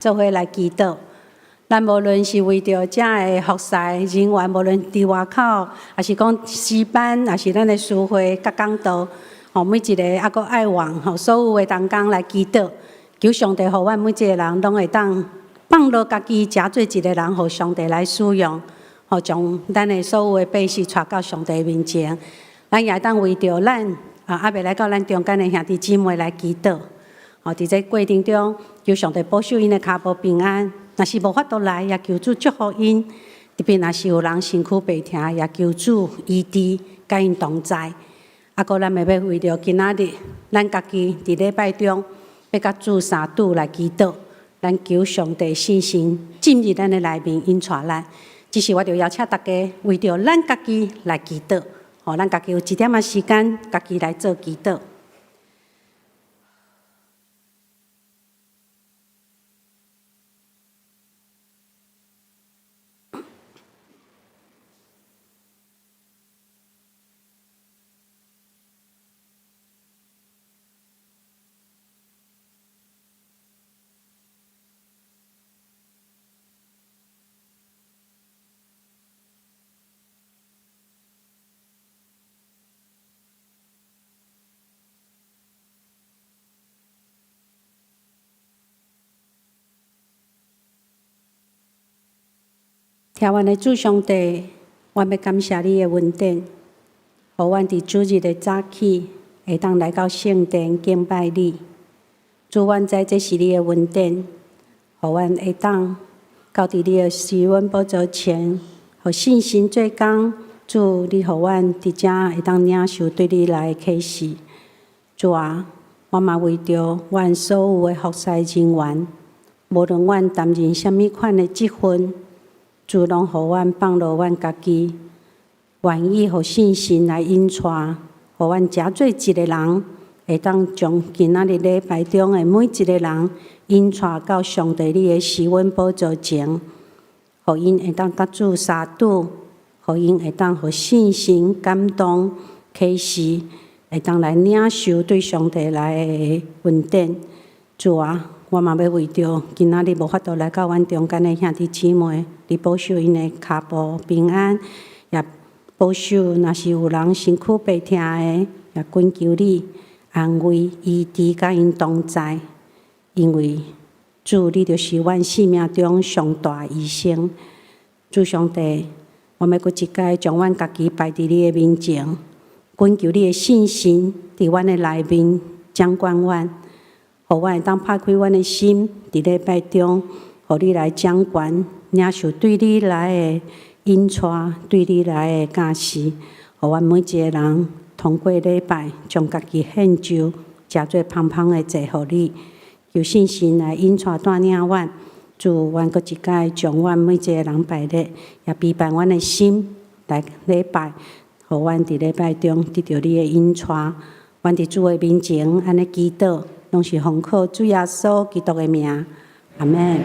做伙來祈禱。咱無論是為著遮个服侍人員，無論佇外口，抑是講詩班，抑是咱的司會佮講道，吼，每一個猶閣愛望，吼，所有的同工來祈禱，求上帝予阮每一個人攏會當放落家己，成做一個人，予上帝來使用，予將咱的所有的百姓帶到上帝面前。咱也會當為著咱啊，猶未來到咱中間的兄弟姊妹來祈禱。吼，佇這過程中，求上帝保守𪜶的跤步平安。若是無法度來，也求主祝福𪜶。特別若是有人身軀病疼，也求主醫治，佮𪜶同在。啊，閣咱嘛欲為著今仔日，咱家己佇禮拜中，欲佮主三拄來祈禱，咱求上帝聖神進入咱的內面，引帶咱。只是我著邀請大家為著咱家己來祈禱，予咱家己有一點仔時間，家己來做祈禱。疼阮的主上帝，阮欲感謝你的恩典，予阮佇主日的早起會當來到聖殿敬拜你。主，阮知這是你的恩典，予阮會當到佇你的施恩寶座前，予聖神做工。主，你予阮佇遮會當領受對你來的啟示。主啊，我嘛為著阮所有的服侍人員，無論阮擔任啥物款的職分，主攏予阮放落阮家己，願意予聖神來引帶，予阮成做一個人，會當將今仔日禮拜中的每一個人引帶到上帝你的施恩寶座前，予𪜶會當佮主相拄，予𪜶會當予聖神感動啟示，會當來領受對上帝來的恩典。主啊，我嘛欲為著今仔日無法度來到阮中間的兄弟姊妹，你保守𪜶的跤步平安，也保守若是有人身軀病疼的，也懇求你安慰醫治，佮𪜶同在。因為主，你就是阮生命中上大醫生。主上帝，我欲閣一擺將阮家己擺佇你的面前，懇求你的聖神佇阮的內面掌管阮。予阮會當拍開阮的心，佇禮拜中，予你來掌權，領受對你來的引帶，對你來的教示，予阮每一個人通過禮拜，將家己獻上，成做芳芳的祭予你。求聖神來引帶帶領阮，主，阮閣一擺將阮每一個人擺列，也預備阮的心來禮拜，予阮佇禮拜中得著你的引帶。阮佇主的面前按呢祈禱。攏是奉靠主耶穌基督的名，阿們。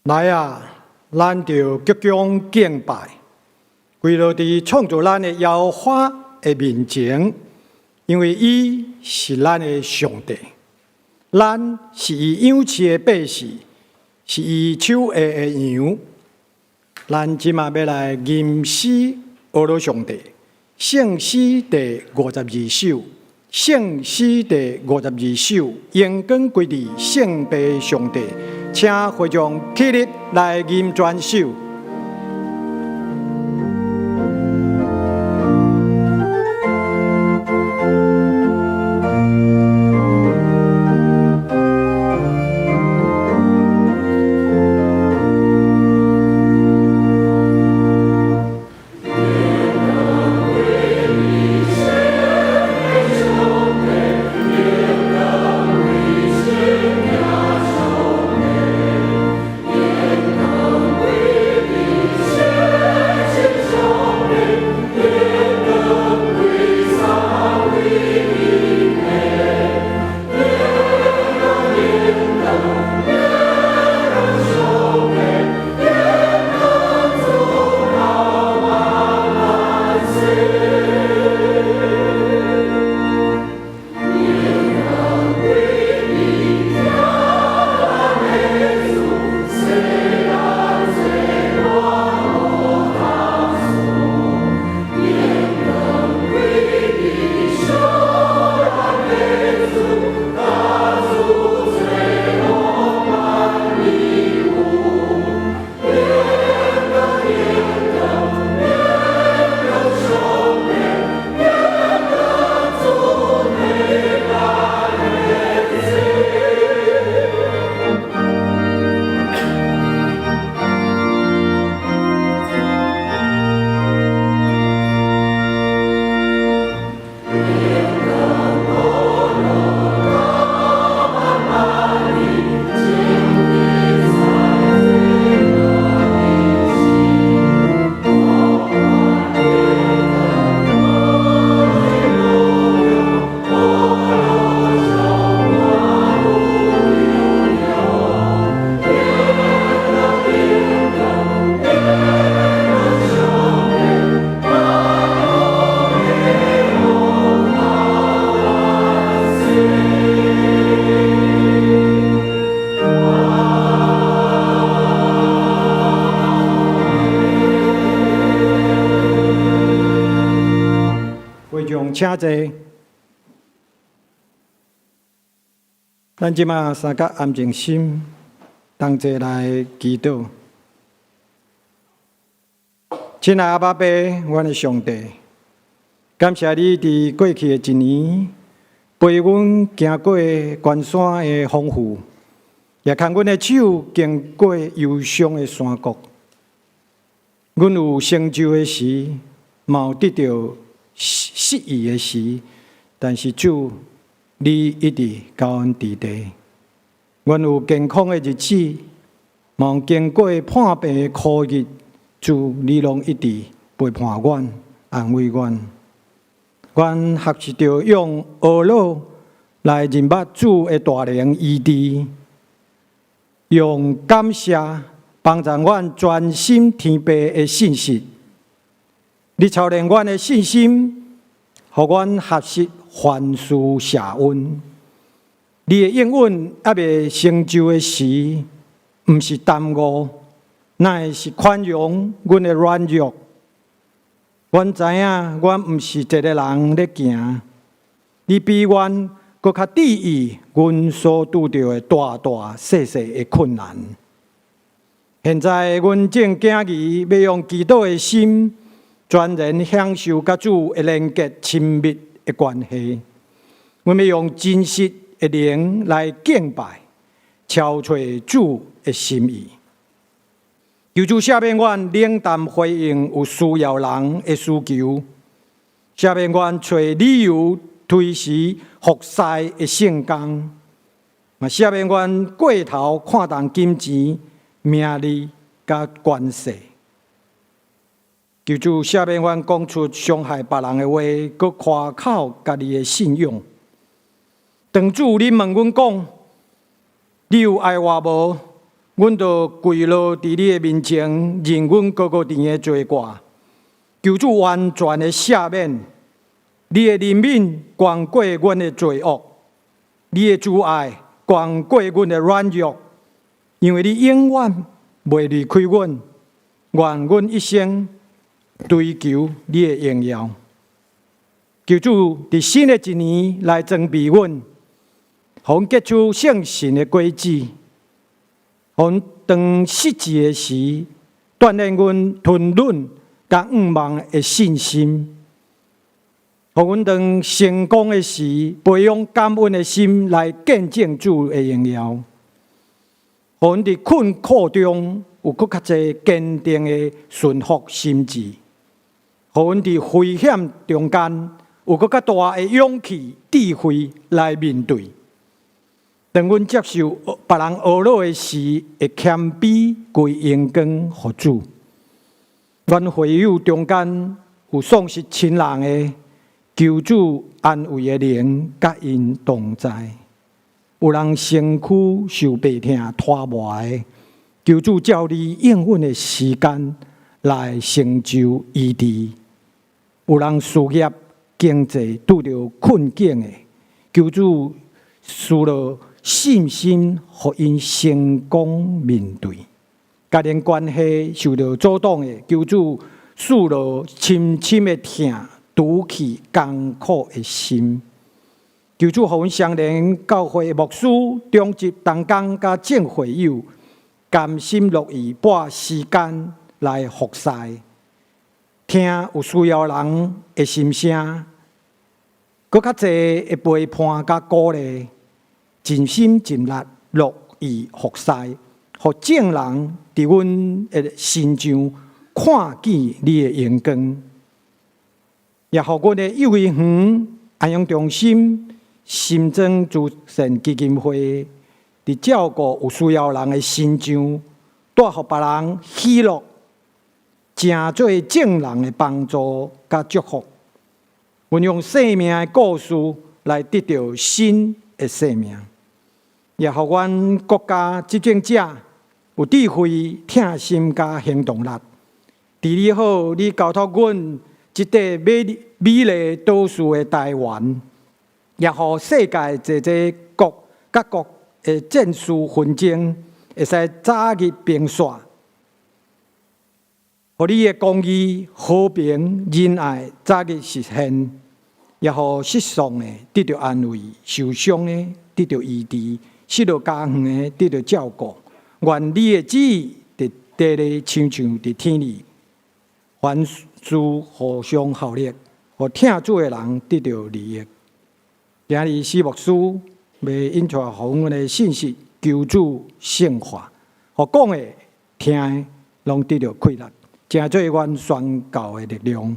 來啊，咱著鞠躬敬拜，跪落佇創造咱的耶和華的面前，因為伊是咱的上帝，咱是伊養飼的百姓，是伊手下的羊。咱這馬欲來吟詩呵咾上帝，聖詩第五十二首，聖詩第五十二首，榮光歸佇聖父上帝，請會眾起立來吟全首。會眾請坐。咱這馬三甲安靜心，同齊來祈禱。親愛的阿爸父，阮的上帝，感謝你佇過去的一年，陪阮行過關山的風雨，也牽阮的手經過憂傷的山谷。阮有成就的時，嘛有得著失意的時，但是主，你一直佮阮佇地。阮有健康的日子，嘛有經過破病的苦日，主，你攏一直陪伴阮，安慰阮。阮學習著用呵咾來認捌主的大能醫治，用感謝幫助阮專心天父的信實。你操練阮的信心，予阮學習凡事謝恩。你的應允猶未成就的時，毋是耽誤，乃是寬容阮的軟弱。阮知影，阮毋是一个人咧行，你比阮閣較注意阮所拄著的大大細細的困難。現在，阮正行義欲用祈禱的心，全然享受佮主的連結親密的關係。阮欲用真實的靈來敬拜，朝揣主的心意。求主赦免阮冷淡回應有需要人的需求，赦免阮揣理由推辭服侍的聖工，嘛赦免阮過頭看重金錢、名利佮權勢。求主赦免阮講出傷害別人的話，閣誇口家己的信仰。當主你問阮講，你有愛我無？阮就跪落佇你的面前，認阮高高殿的罪過，求主完全的赦免。你的憐憫懸過阮的罪惡，你的慈愛懸過阮的軟弱，因為你永遠袂離開阮，願阮一生追求你的榮耀。求主佇新的一年來裝備阮，予阮結出聖神的果子，予阮當失志的時，鍛鍊阮吞忍佮向望的信心；予阮當成功的時，培養感恩的心來見證主的榮耀；予阮佇困苦中有閣較濟堅定的順服心志；予阮佇危險中間有閣較大的勇氣、智慧來面對。當阮接受別人呵咾的時，會謙卑歸榮光予主。阮會友中間有喪失親人的，求主安慰的靈佮𪜶同在。有人身軀受病痛拖磨的，求主照你應允的時間來成就醫治。有人事業經濟拄著困境的，求主賜予信心，予𪜶成功面對。家庭關係受著阻擋的，求主賜予深深的疼，除去艱苦的心。求主予阮雙連教會的牧師、長執同工佮眾會友，甘心樂意撥時間來服侍，聽有需要人的心聲，閣較濟的陪伴佮鼓勵，盡心盡力樂意服侍，予眾人佇阮的身上看見你的榮光，也予阮的幼兒園安養中心、新莊慈善基金會，佇照顧有需要人的身上，帶予別人喜樂，成做眾人的幫助佮祝福。阮用生命的故事來得著新的生命，也予阮國家執政者有智慧、疼心佮行動力，治理好你交託阮這塊美美麗島嶼的台灣，也予世界濟濟國佮國的戰事紛爭會使早日平息，予你的公義、和平、仁愛早日實現，也予失喪的得著安慰，受傷的得著醫治，失落家園的得著照顧。願你的旨意佇地裡親像佇天裡，凡事互相效力，予疼主的人得著利益。今日史牧師欲引帶予阮的信息，求主聖化，予講的、聽的，攏得著氣力，成做阮宣教的力量。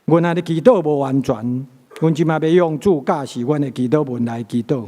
阮按呢祈禱無完全，阮這擺欲用主教示阮的祈禱文來祈禱。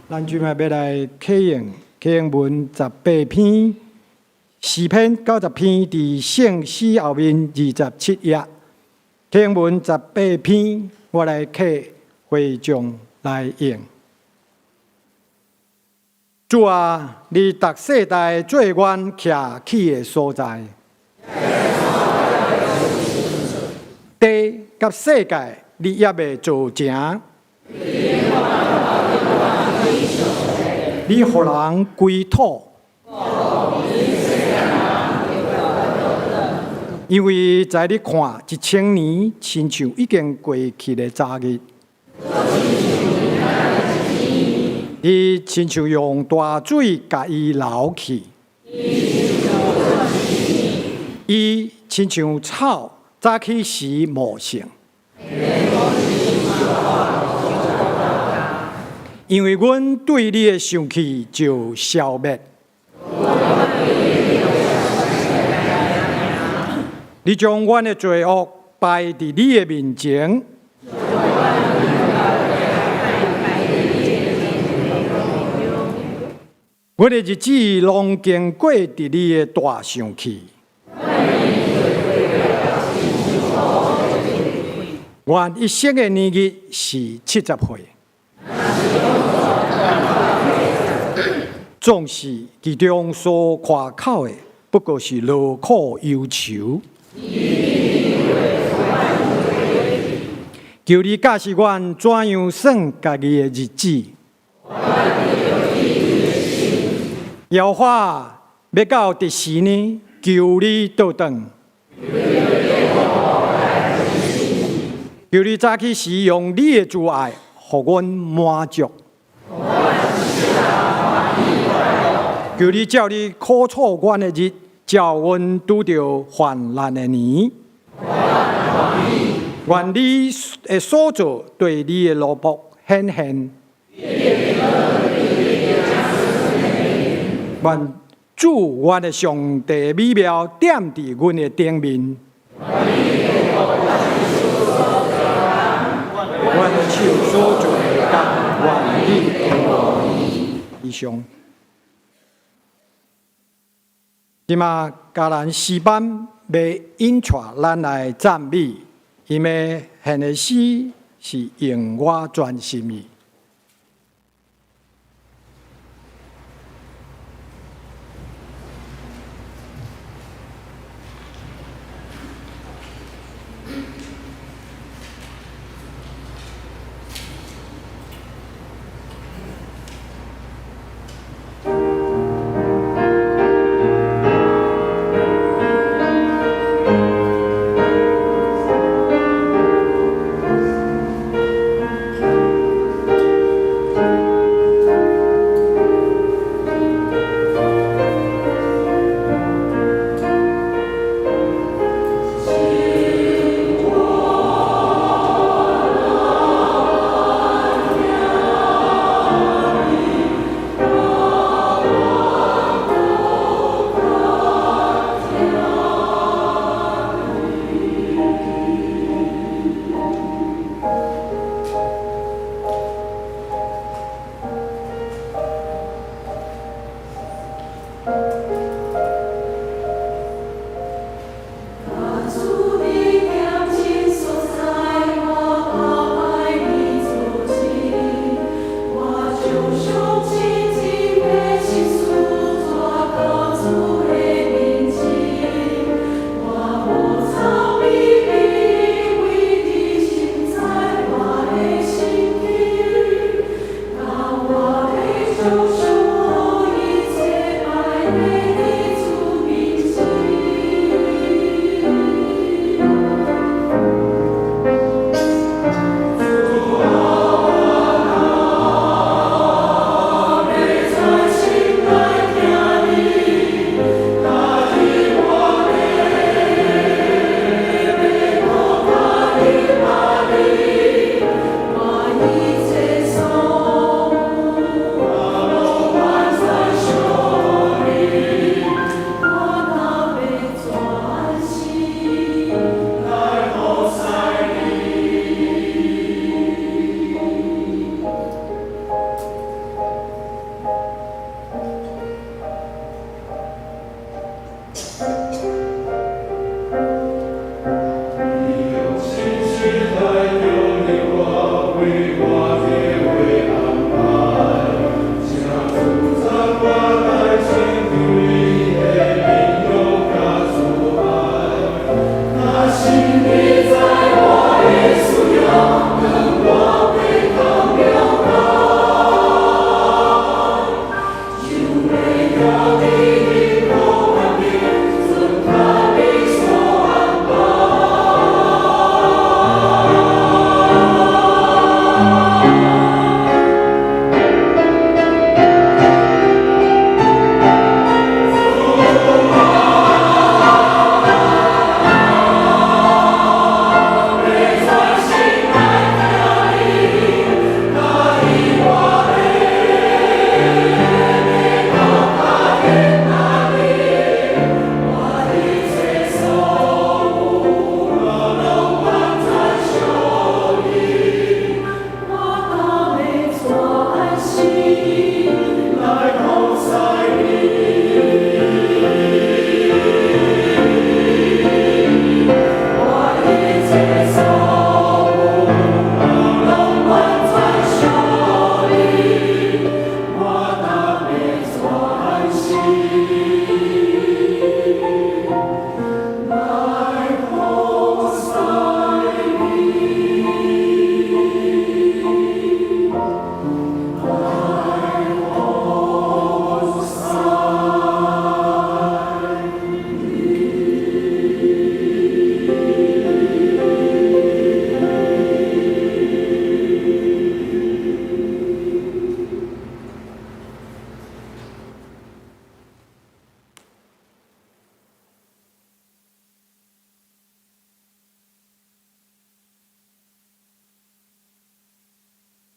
咱這擺欲來啟用啟用文十八篇，詩篇90篇，佇聖詩後面27頁。啟用文十八篇，我來啟會眾來用。主啊，你逐世代做阮徛起的所在，地佮世界，你猶未造成。你予人歸土，因為在你看，1000年親像已經過去的早日。你親像用大水共伊撈去，伊親像草早起時茂盛。因為阮對你的生氣就消滅。你將阮的罪惡擺佇你的面前。阮的日子攏經過佇你的大生氣。阮一生的年日是70歲。縱使其中所誇口的，不過是勞苦憂愁。求你教示阮怎樣算家己的日子。耶和華欲到佇時呢？求你倒轉。求你早起時用你的慈愛，予阮滿足。求你照你苦楚阮的日，照阮拄著患難的年。願你的所造對你的奴僕顯現。願主阮的上帝美妙踮佇阮的頂面。阮的手所做的工，願你以上。這馬迦南詩班欲引帶咱來讚美，𪜶欲獻的詩是用我全心意。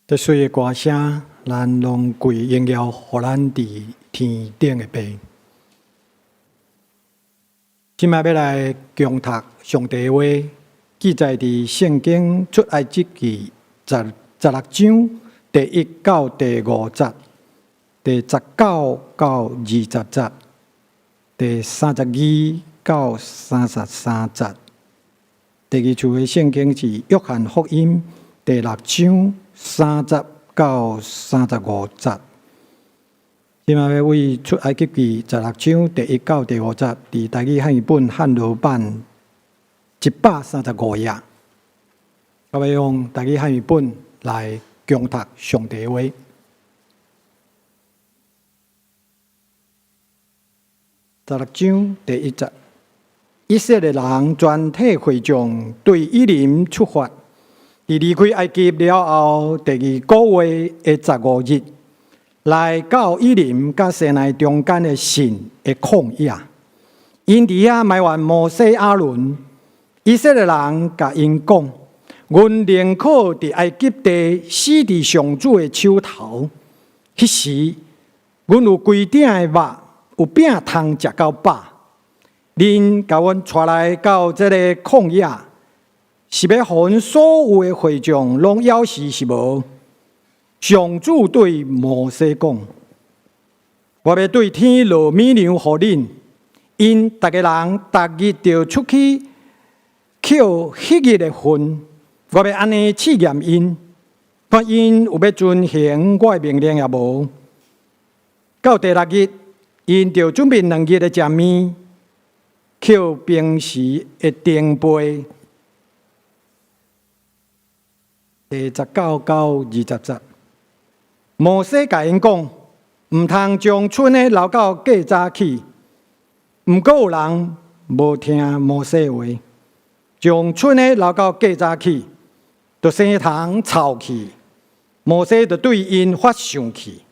這媠的歌聲，咱攏歸榮耀予咱佇天頂的爸。這擺欲來恭讀上帝的話，記載佇聖經出埃及記十六章第一到第五節，第十九到二十節，第三十二到三十三節。第二處的聖經是約翰福音第六章三十到三十五節。這擺欲為出埃及記十六章第一到第五節，佇台語漢語本漢羅版一百三十五頁，我欲用台語漢語本來恭讀上帝話。十六章第一節，以色列人全體會眾對以琳出發，佇離開埃及了後，第二個月的十五日，來到以琳佮西奈中間的汛的曠野。𪜶佇遐埋怨摩西、亞倫，以色列人共𪜶講：阮寧可佇埃及地死佇上主的手頭。彼時，阮有規鼎的肉，有餅通食到飽。恁共阮帶來到這個曠野，是欲予阮所有的會眾攏枵死是無？上主對摩西講：我欲對天落米糧予恁，𪜶逐个人逐日著出去抾彼日的份。我欲按呢試驗𪜶，看𪜶有欲遵行我的命令抑無。到第六日，𪜶著準備兩日的食物，抾平時的成倍。第十九到二十節，摩西共𪜶講，毋通將春的留到過早起。毋過有人無聽摩西話，將春的留到過早起，就生蟲臭去。摩西就對𪜶發生氣。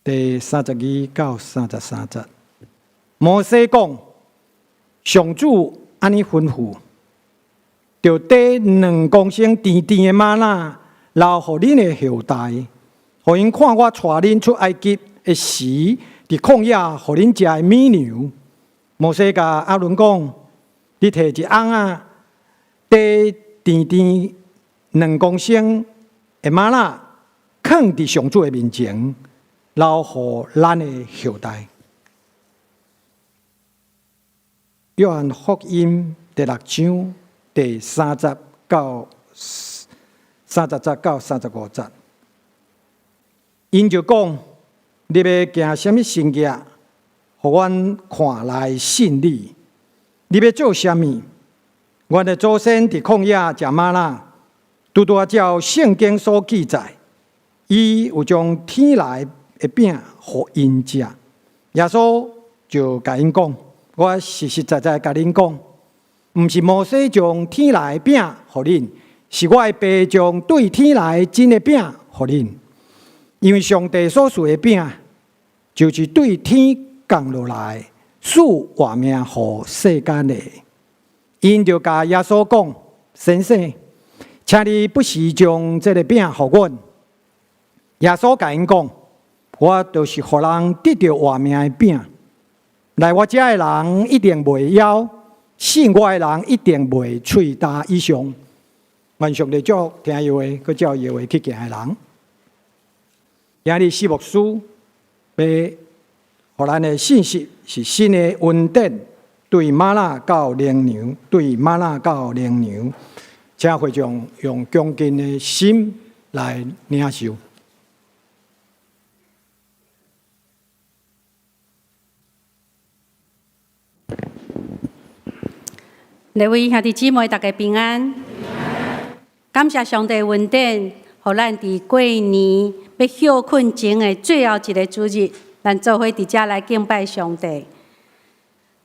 第三十二到三十三節，摩西講，上主按呢吩咐，著綴兩公升甜甜的嗎哪，留予恁的後代，予𪜶看我帶恁出埃及的時，佇曠野予恁食的米糧。摩西共亞倫講：你提一甕仔，綴甜甜兩公升的嗎哪，囥佇上主的面前，留予咱的後代。約翰福音第六章第三十到三十節到三十五節，𪜶就講：你欲行啥物神蹟，予阮看來信你？你欲做啥物？阮的祖先佇曠野食嗎哪，拄拄仔照聖經所記載，伊有將天來的餅予𪜶食。耶穌就共𪜶講：我實實在在共恁講，毋是摩西將天來的餅予恁，是我的爸將對天來真的餅予恁。因為上帝所賜的餅，就是對天降落來，賜活命予世間的。𪜶就共耶穌講：先生，請你不時將這个餅予阮。耶穌共𪜶講：我就是予人得著活命的餅。來我遮的人一定袂枵，信我的人一定袂喙焦以上。願上帝祝福聽伊話，閣照伊話去行的人。今日四牧師欲予咱的信息是新的恩典，對嗎哪到靈糧，對嗎哪到靈糧，請會眾用恭敬的心來領受。各位兄弟姊妹，大家平安。感謝上帝恩典，予咱佇過年欲歇睏前的最後一个主日，咱做伙佇遮來敬拜上帝。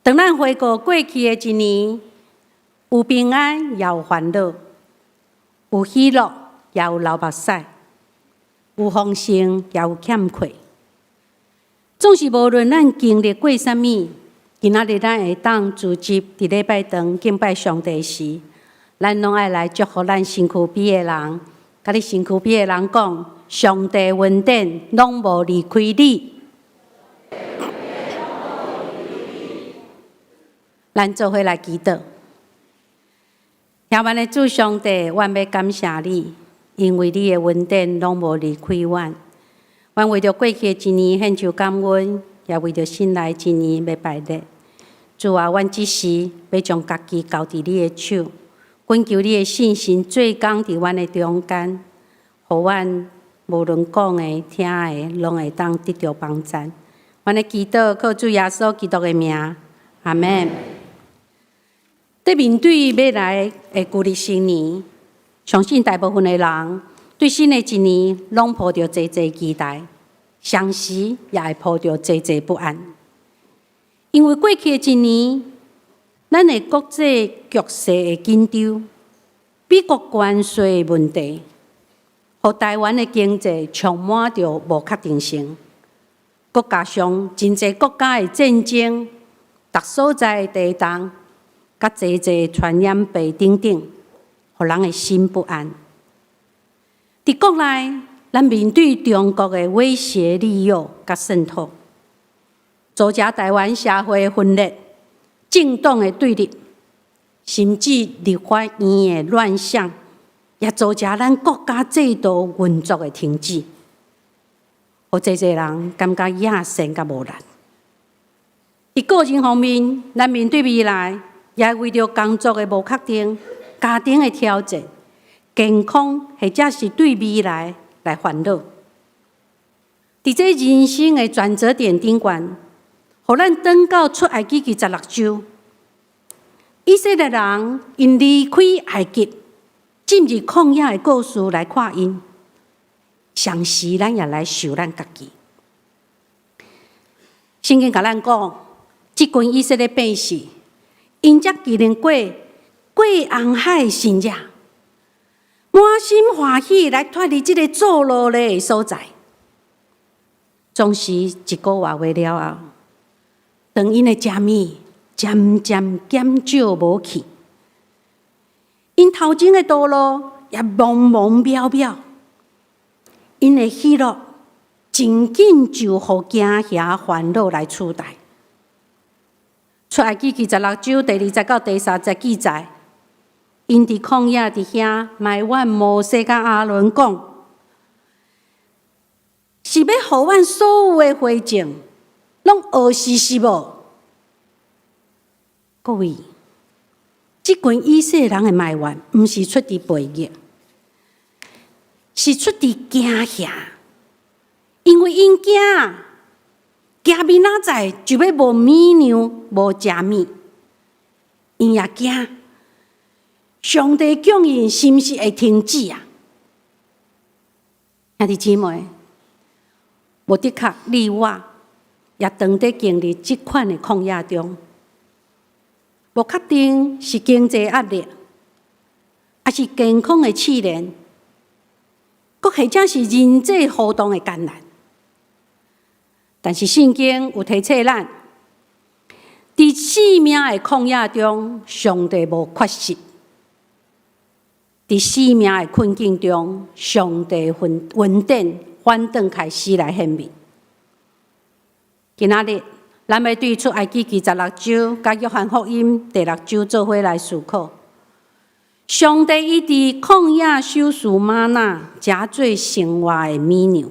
當咱回顧過去的一年，有平安，也有煩惱；有喜樂，也有流目屎；有豐盛，也有欠缺。總是無論咱經歷過啥物，今仔日咱會當聚集佇禮拜堂敬拜上帝時，咱攏愛來祝福咱身軀邊的人，佮你身軀邊的人講，上帝恩典攏無離開你。咱做伙來祈禱，疼阮的主上帝，阮欲感謝你，因為你的恩典攏無離開阮。阮為著過去的一年獻上感恩，也為著新來一年欲拜禮。主啊，阮這時欲將家己交佇你的手，懇求你的聖神做工佇阮的中間，予阮無論講的、聽的，攏會當得著幫贊。阮的祈禱靠主耶穌基督的名，阿們。佇面對欲來的舊曆新年，相信大部分的人對新的一年攏抱著濟濟期待，同時也會抱著濟濟不安。因為過去的一年，咱的國際局勢的緊張，美國關稅的問題，予台灣的經濟充滿著無確定性。閣加上真濟國家的戰爭，逐所在的地動，佮濟濟傳染病等等，予人的心不安。佇國內，咱面對中國的威脅、利誘佮滲透，造成台灣社會分裂、政黨的對立，甚至立法院的亂象，也造成咱國家制度運作的停止，予濟濟人感覺厭世佮無力。佇個人方面，咱面對未來，也為著工作的無確定、家庭的挑戰、健康，或者是對未來來煩惱。佇這人生的轉折點頂懸，予咱轉到出埃及記十六章，以色列人𪜶離開埃及，進入曠野的故事來看𪜶，同時咱也來想咱家己。聖經共咱講，這群以色列百姓，𪜶才經歷過過紅海的神跡，滿心歡喜來脫離這个做奴隸的所在。總是一個外月了後，當𪜶的食物漸漸減少無去，𪜶頭前的道路也茫茫渺渺，𪜶的喜樂真緊就予驚嚇煩惱來取代。出埃及記十六章第二節到第三節記載，𪜶佇曠野佇遐埋怨摩西佮亞倫講，是欲予阮所有的會眾攏餓死是無？各位，這群以色列人的埋怨，毋是出佇背逆，是出佇驚嚇，因為𪜶驚，驚明仔載就欲無米糧、無食物，𪜶也驚上帝供應是毋是會停止啊？兄弟姊妹，無的確，你我也當佇經歷這款的曠野中，無確定是經濟壓力，抑是健康的試煉，閣或者是人際互動的艱難。但是聖經有提醒咱，佇生命的曠野中，上帝無缺席；佇生命的困境中，上帝恩典反轉開始來顯明。今仔日，咱欲對出埃及記十六章佮約翰福音第六章做伙來思考。上帝伊佇曠野賞賜嗎哪，食做生活的米糧，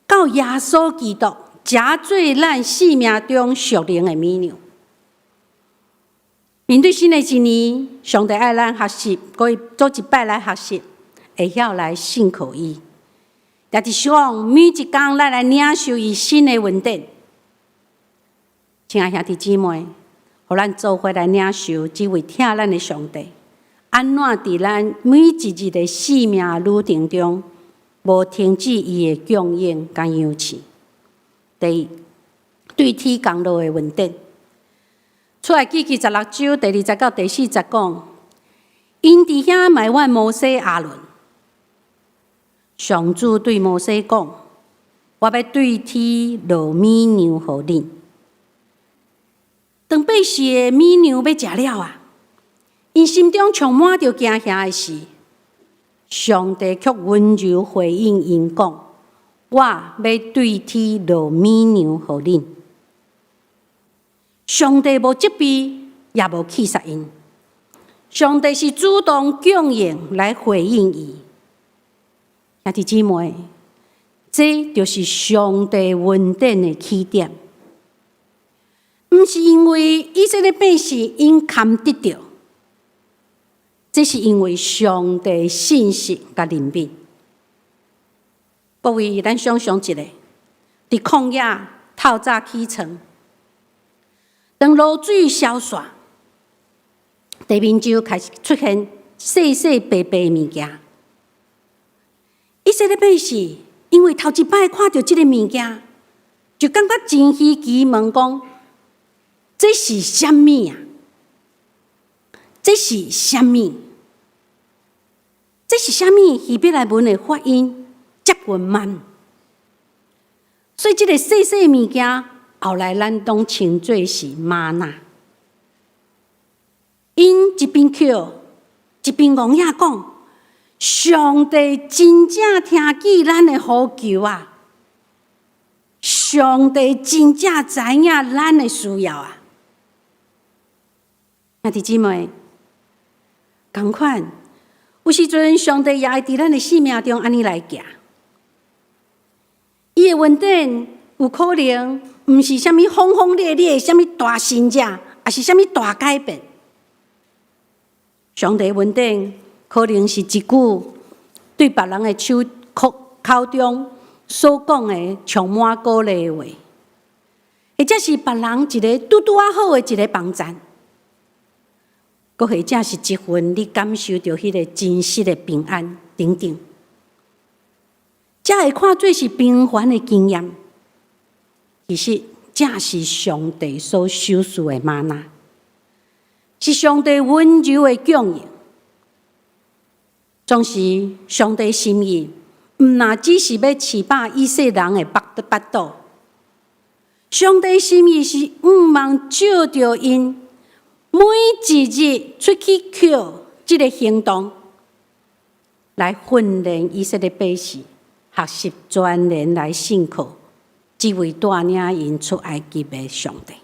到耶穌基督食做咱生命中屬靈的米糧。面對新的一年，上帝愛咱學習，閣做一擺來學習，會曉來信靠伊。也是希望每一工咱來領受伊新的恩典。親愛兄弟姊妹，予咱做伙來領受這位疼咱的上帝，按怎佇咱每一日的生命旅程中，無停止伊的供應佮養飼。第一，對天降落的恩典。出埃及記十六章第二節到第四節講，𪜶佇遐埋怨摩西亞倫。上主對摩西講：我欲對天落米糧予恁。當百姓的米糧欲食了啊， 𪜶心中充滿著驚嚇的時，上帝卻溫柔回應𪜶講：我欲對天落米糧予恁。上帝無責備，也無棄殺𪜶。上帝是主動供應來回應伊。兄弟姊妹，這就是上帝恩典的起點。毋是因為以色列百姓𪜶堪得著，這是因為上帝信實佮憐憫。各位，咱想像一下，佇曠野透早起床，當露水消散，地面就開始出現細細白白的物件。以色列百姓因為頭一擺看著這个物件，就感覺真稀奇，問講：這是啥物啊？這是啥物？這是啥物？希伯來文的發音接近曼。所以這個細細物件，後來咱攏稱做是嗎哪。𪜶一邊哭，一邊戇仔講：上帝真正聽見咱的呼求啊！上帝真正知影咱的需要啊！兄弟姊妹，仝款，有時陣上帝也會佇咱的生命中按呢來行。伊的恩典有可能毋是啥物轟轟烈烈、啥物大神蹟，抑是啥物大改變。上帝恩典可能是一句對別人的手口口中所講的充滿鼓勵的話，或者是別人一个拄拄仔好的一个幫贊，閣或者是一份你感受著彼个真實的平安等等，這會看做是平凡的經驗，其實這是上帝所賞賜的嗎哪，是上帝溫柔的供應。總是上帝心意，毋若只是欲飼飽以色列人的腹肚。上帝心意是向望藉著𪜶每一日出去抾這个行動，來訓練以色列百姓，學習全然來信靠這位帶領𪜶出埃及的上帝。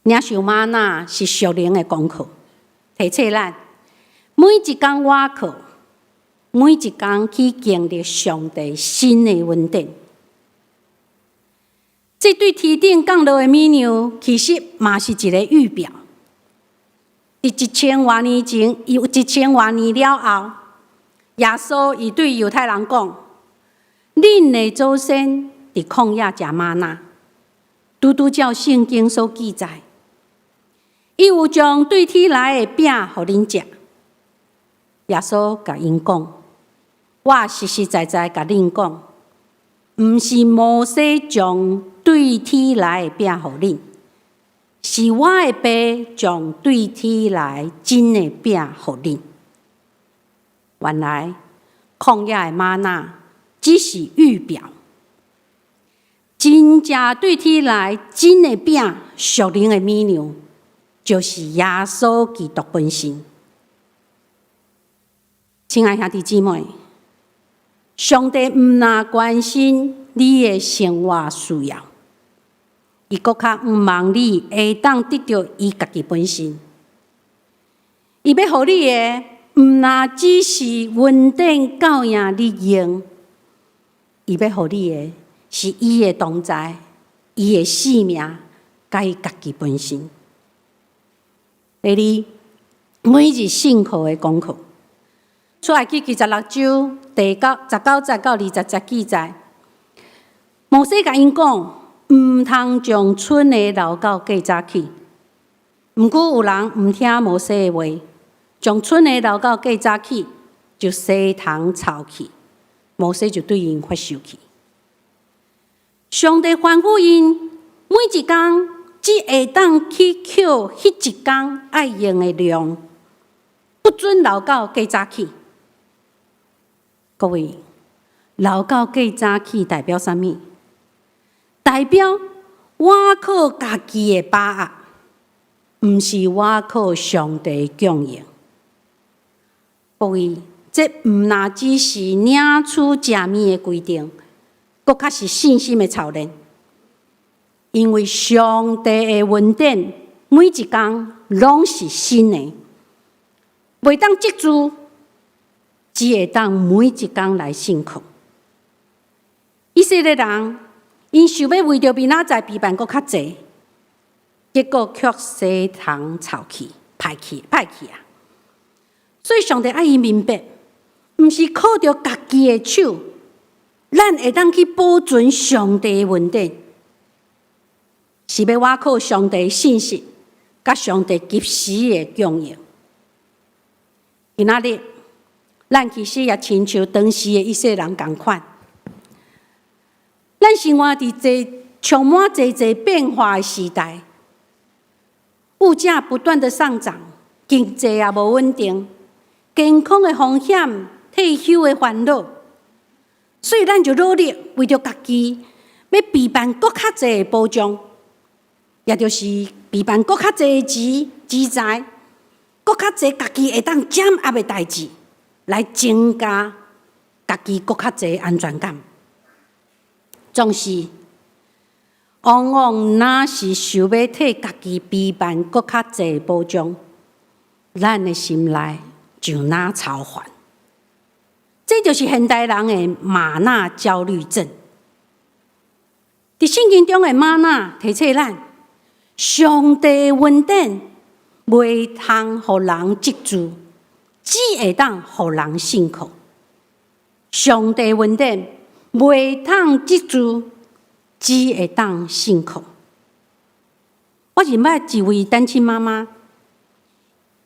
領受嗎哪是屬靈的功課，提醒咱每一工倚靠，每一工去經歷上帝新的恩典。這對天頂降落的米糧，其實嘛是一个預表。佇一千外年前，有一千外年了後，耶穌伊對猶太人講：恁的祖先佇曠野食嗎哪，拄拄照聖經所記載，伊有將對天來的餅予恁食。耶穌共𪜶講：我實實在在共恁講，毋是摩西將對天來的餅予恁，是我的爸將對天來真的餅予恁。原來曠野的嗎哪只是預表，真正對天來真的餅，屬靈的米糧，就是耶穌基督本身。親愛兄弟姊妹，上帝毋若關心你的生活需要，伊閣較向望你會當得著伊家己本身。伊欲予你的，毋若只是恩典夠贏你用，伊欲予你的是伊的同在，伊的生命，佮伊家己本身。第二，每日信靠的功課。出埃及記十六章第九十九節到二十節記載，摩西共𪜶講，毋通將春的老狗過早起。毋過有人毋聽摩西的話，將春的老狗過早起，就舌頭臭去。摩西就對𪜶發受氣。上帝吩咐𪜶每一工只會當去抾彼一工愛用的量，不准老狗過早起。各位，老狗過早起代表啥物？代表倚靠家己的把握。毋是倚靠上帝供應。各位，這毋若只是領取食物的規定，閣較是信心的操練。因為上帝的恩典每一工攏是新的，袂當積聚，只會當每一工來信靠。以色列人𪜶想欲為著明仔載備辦閣較濟，結果卻舌頭臭去、歹去、歹去啊！所以上帝愛𪜶明白，毋是靠著家己的手，咱會當去保存上帝的恩典，是欲倚靠上帝信實，佮上帝及時的供應。今仔日，咱其實也親像當時的以色列人仝款，咱生活佇這充滿濟濟變化的時代，物價不斷的上漲，經濟也無穩定，健康的風險、退休的煩惱，所以咱就努力為著家己，欲備辦閣較濟的保障，也就是備辦閣較濟的錢、資財，閣較濟家己會當掌握的代誌，來增加家己閣較濟安全感。總是，往往若是想欲替家己備辦閣較濟保障，咱的心內就若操煩。這就是現代人的嗎哪焦慮症。佇聖經中的嗎哪提醒咱，上帝恩典袂通予人積聚，只會當予人信靠。上帝恩典袂通積聚，只會當信靠。我認捌一位單親媽媽，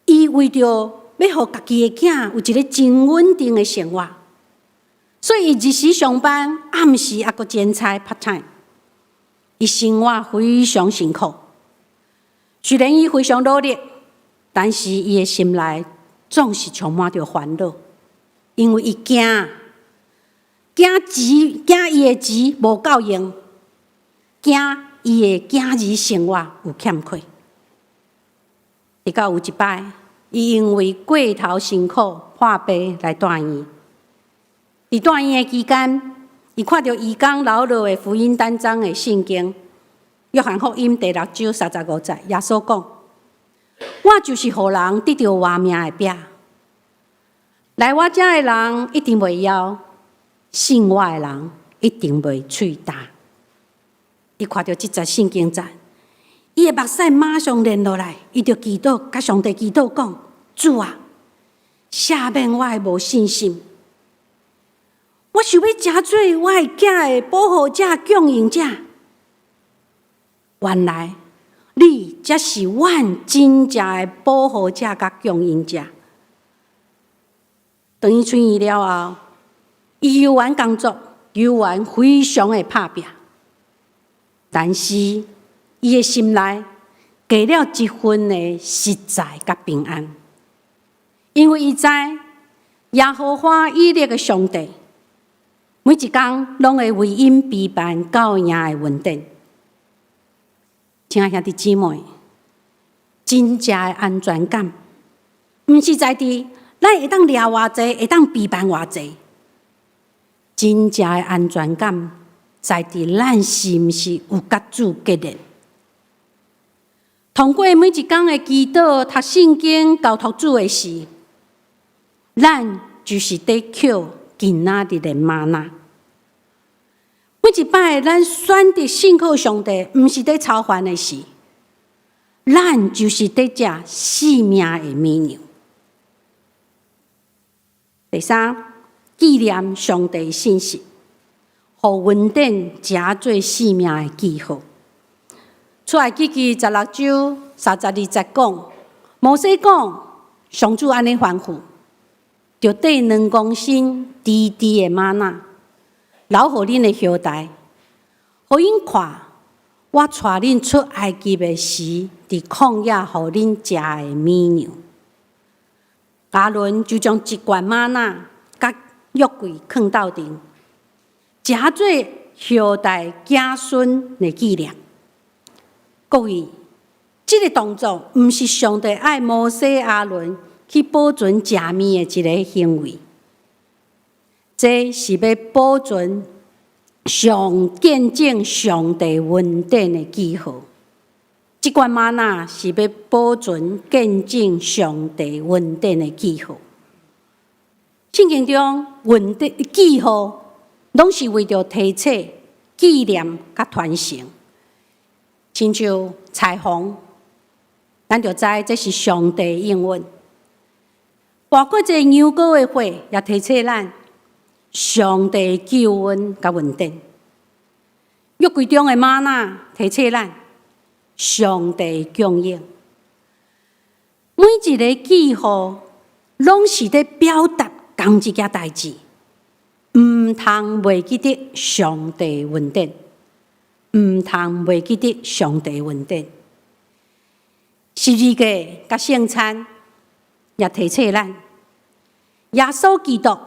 伊為著欲予家己的囝有一个真穩定的生活，所以伊日時上班，暗時猶閣兼差 part time。伊生活非常辛苦，雖然伊非常努力，但是伊的心內總是充滿著煩惱，因為伊驚驚錢，驚伊的錢無夠用，驚伊的囝兒生活有欠缺。直到有一擺，伊因為過頭辛苦破病來住院。佇住院的期間，伊看著義工留落的福音單張的聖經，約翰福音第六章三十五節，耶穌講：我就是予人得著活命的餅，來我遮的人一定袂枵，信我的人一定袂喙焦。伊看著這節聖經節，伊的目屎馬上連落來，伊就祈禱，佮上帝祈禱講：主啊，赦免我的無信心。我想欲成做我的囝的保護者、供應者。原來你才是阮真正的保護者佮供應者。當伊出院了後，伊猶原工作，猶原非常的拍拚。但是伊的心內加了一份的實在佮平安，因為伊知耶和華以勒的上帝，每一工攏會為𪜶備辦夠用的恩典。親愛兄弟姊妹，真正的安全感，毋是在佇咱會當掠偌濟，會當備辦偌濟。真正的安全感，在佇咱是毋是有佮主結連？通過每一工的祈禱、讀聖經、交託主的時，咱就是佇抾今仔日的嗎哪。每一擺咱選擇信靠上帝，毋是佇操煩的時，咱就是佇食性命的麵糧。第三，紀念上帝信實，予恩典成做性命的記號。出埃及記十六章三十二節講，摩西講，上主按呢吩咐，著綴兩公升甜甜的嗎哪，留予恁的後代，予𪜶看，我帶恁出埃及的時，佇曠野予恁食的麵糧。亞倫就將一罐嗎哪佮約櫃囥鬥陣，成做後代子孫的紀念。各位，這个動作毋是上帝愛摩西亞倫去保存食物的一个行為，這是欲保存上見證上帝恩典的記號。這罐嗎哪是欲保存見證上帝恩典的記號。聖經中恩典記號，攏是為著提醒、紀念佮傳承。親像彩虹，咱就知這是上帝應允。包括這牛羔的血，也提醒咱上帝救恩佮恩典。約櫃中的嗎哪提醒咱上帝供應。每一个記號，攏是咧表達仝一件代誌，毋通袂記得上帝恩典，毋通袂記得上帝恩典。十字架佮聖餐也提醒咱，耶穌基督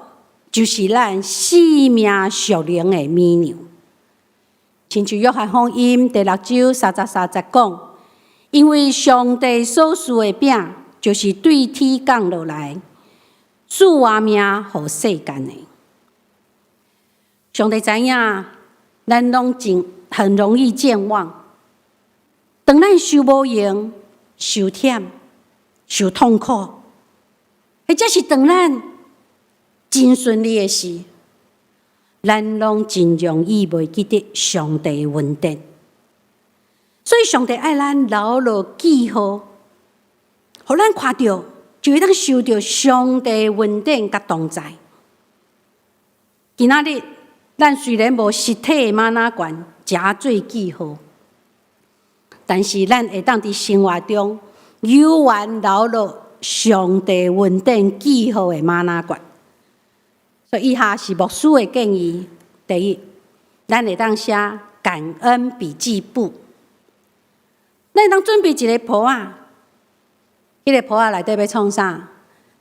就是咱性命屬靈的乳糧。親像約翰福音第六章三十三節講，因為上帝所賜的餅，就是對天降落來，賜活命予世間的。上帝知影，咱攏真很容易健忘。當咱受無閒、受忝、受痛苦，或者是當咱真順利的時，咱攏真容易袂記得上帝的恩典。所以上帝愛咱留落記號，予咱看著就會當受著上帝恩典佮同在。今仔日，咱雖然無實體的嗎哪罐，誠做記號，但是咱會當佇生活中猶原留落上帝恩典記號的嗎哪罐。所以以下是牧師的建議：第一，咱會當寫感恩筆記簿。咱會當準備一個簿仔，彼個簿仔內底欲創啥？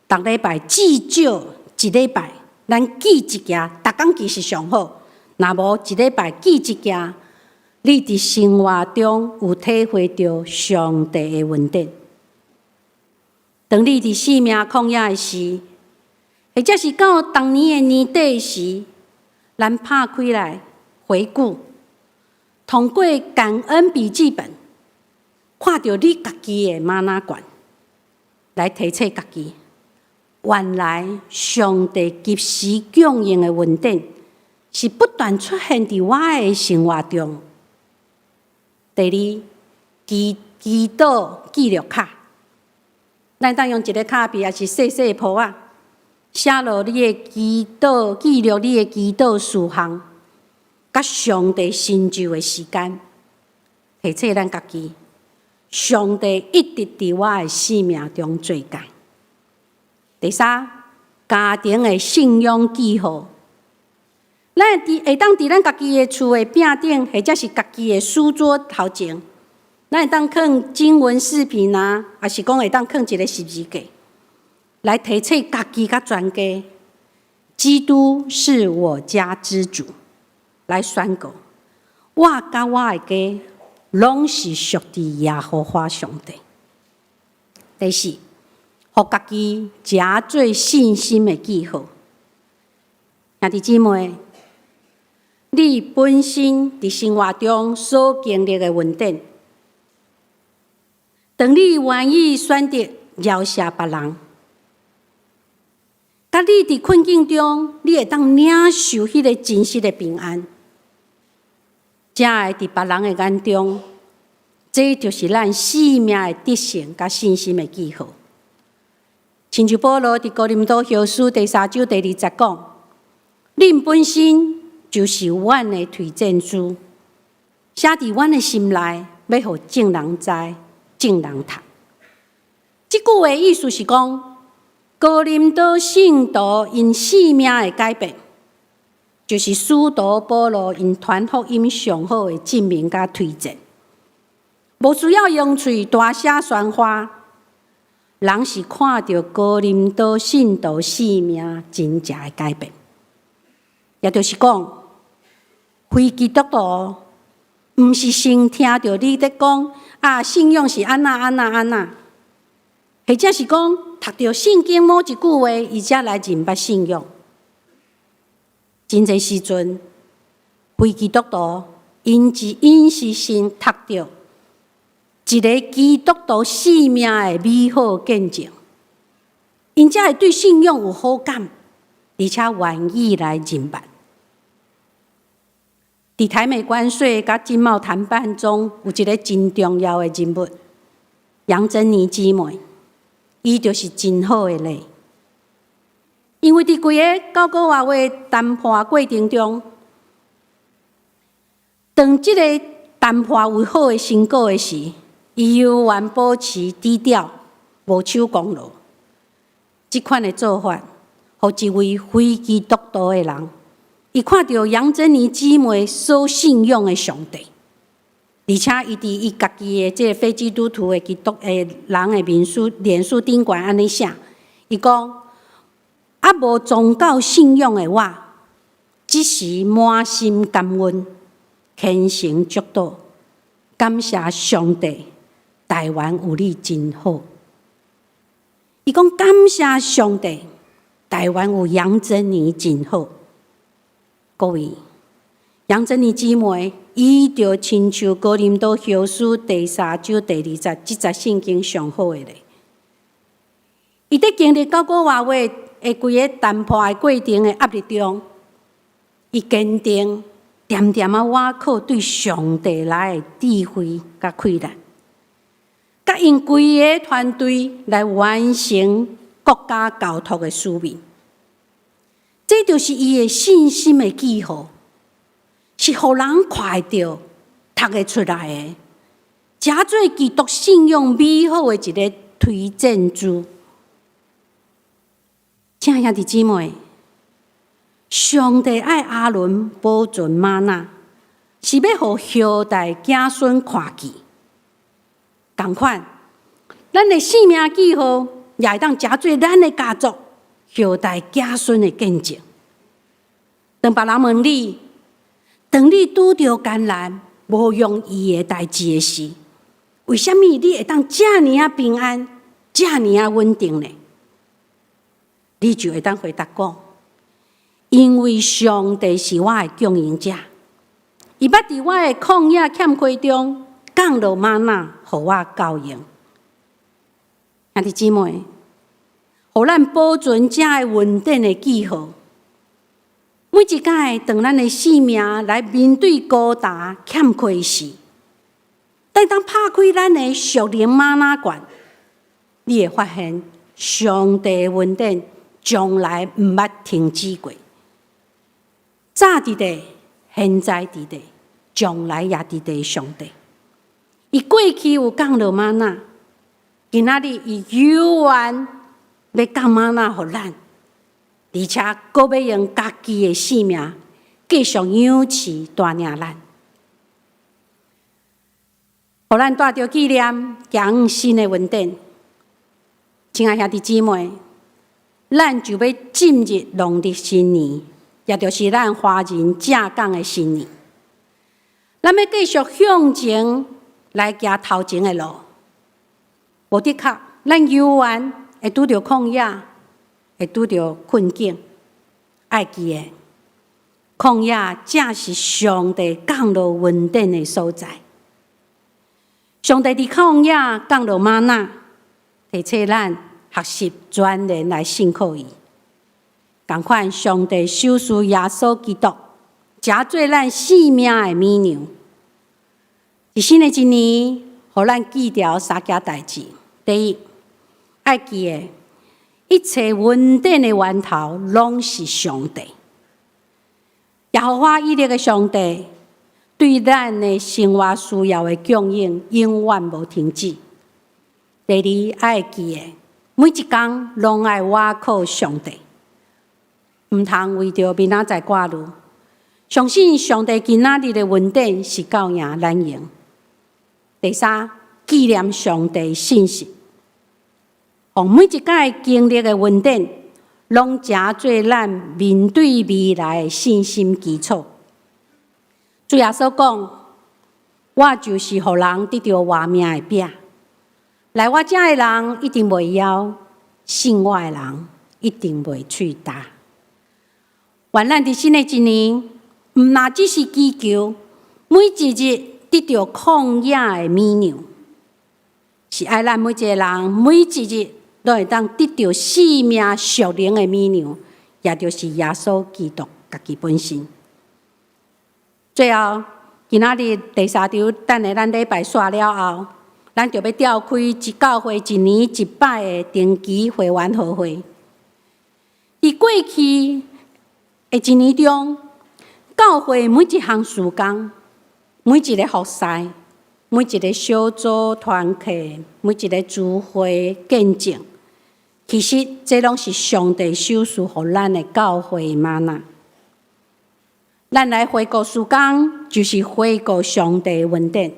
逐禮拜至少一禮拜，咱記一件，逐工記是上好。若無一禮拜記一件，你佇生活中有體會著上帝的恩典。當你佇生命曠野的時，或者是到逐年的年底時，咱拍開來回顧，通過感恩筆記本，看著你家己的嗎哪罐，來提醒家己，原來上帝及時供應的恩典是不斷出現佇我的生活中。第二，祈禱記錄卡，咱當用一个卡片，抑是細細簿仔，寫落你的祈禱，記錄你的祈禱事項，佮上帝親就的時間，提醒咱家己，上帝一直佇我的生命中做工。第三，家庭的信仰記號，咱會當佇咱家己的厝的壁頂，或者是家己的書桌頭前，咱會當囥經文視頻啊，抑是講會當囥一个十字架，來提醒家己佮全家，基督是我家之主，來宣告，我佮我的家攏是屬佇耶和華上帝。第四，予家己誠做信心的記號。兄弟姊妹，你本身佇生活中所經歷的恩典，當你願意選擇饒恕別人，佮你佇困境中，你會當領受彼个真實的平安，才會佇別人的眼中，這就是咱生命的得勝佮信心的記號。親像保羅佇哥林多後書第三章第二節講：恁本身就是阮的推薦書，寫佇阮的心內，欲予眾人知、眾人讀。這句話意思是講，哥林多信徒𪜶生命的改變，就是使徒保羅𪜶傳福音上好的證明佮推薦。無需要用喙大聲喧譁，人是看著哥林多信徒生命真正的改變。也就是講，非基督徒毋是先聽著你咧講，啊，信仰是按怎按怎按怎，或者是講讀著聖經某一句話，伊才來認捌信仰。真濟時陣，非基督徒𪜶是先讀著一个基督徒生命的美好見證，𪜶才會對信仰有好感，而且願意來認捌。佇台美關稅佮經貿談判中，有一个真重要的人物，楊珍妮姊妹，伊就是真好的例。因為佇規个九個外月談判過程中，當這个談判有好的成果的時，伊猶原保持低調，無手功勞。這款的做法，予一位非基督徒的人，伊看著楊珍妮姊妹所信仰的上帝，而且伊佇伊家己的這个非基督徒的基督的人的面書臉書頂懸按呢寫，伊講：啊，無宗教信仰的我，只是滿心感恩，虔誠祝禱，感謝上帝，台灣有你真好。伊講感謝上帝，台灣有楊珍妮真好。各位，楊珍妮姊妹，伊就親像哥林多後書第三章第二節，這節聖經上好的例。伊佇經歷九個外月的規个談判的過程的壓力中，伊堅定恬恬仔倚靠對上帝來的智慧佮氣力，佮𪜶規个團隊來完成國家交託的使命。這就是伊的信心的記號，是予人看會著、讀會出來的，誠做基督信仰美好的一个推薦書。親愛兄弟姊妹，上帝愛亞倫保存嗎哪，是欲予後代子孫看見。仝款，咱的生命記號也會當成做咱的家族後代子孫的見證。當別人問你，當你拄著艱難、無容易的代誌的時，為啥物你會當遮爾仔平安、遮爾仔穩定呢？你就會當回答講：因為上帝是我的供應者，伊捌佇我的曠野欠缺中降落嗎哪，予我夠用。兄弟姊妹，予咱保存這个穩定的記號。每一擺當咱的生命來面對孤單欠缺時，但當拍開咱的屬靈嗎哪罐，你會發現上帝的恩典從來毋捌停止過。早佇咧，現在佇咧，將來也佇咧上帝。伊過去有降落嗎哪，今仔日伊猶原欲降嗎哪予咱，而且閣欲用家己的性命繼續養飼帶領咱，予咱帶著紀念，行新的恩典。親愛兄弟姊妹，咱就欲進入農曆新年，也就是咱華人正港的新年。咱欲繼續向前來行頭前的路。無的確，咱猶原會拄著曠野，會拄著困境。愛記得，曠野正是上帝降落恩典的所在。上帝佇曠野降落嗎哪，提醒咱學習全然來信靠伊。仝款，上帝賞賜耶穌基督，成做咱生命的米糧。佇新的一年，予咱記牢三件代誌。第一，愛記得一切恩典的源頭攏是上帝。耶和華以勒的上帝對咱的生活需要的供應永遠無停止。第二，愛記得每一工攏愛倚靠上帝，毋通為著明仔載掛慮。相信上帝今仔日的恩典是夠贏咱用。第三，紀念上帝信實，予每一擺經歷的恩典，攏成做咱面對未來的信心基礎。主耶穌講：我就是予人得著活命的餅。來我遮的人一定袂枵，信我的人一定袂喙焦。願咱佇新的一年，毋若只是祈求，每一日得著曠野的米糧，是愛咱每一个人每一日攏會當得著生命屬靈的米糧，也就是耶穌基督家己本身。最後，今仔日第三場，等下咱禮拜煞了後，咱就欲召開一教會一年一擺的定期會員和會。佇過去的一年中，教會每一項事工、每一个服侍、每一个小組團契、每一个聚會見證，其實這攏是上帝賞賜予咱的教會嗎哪。咱來回顧事工，就是回顧上帝的恩典；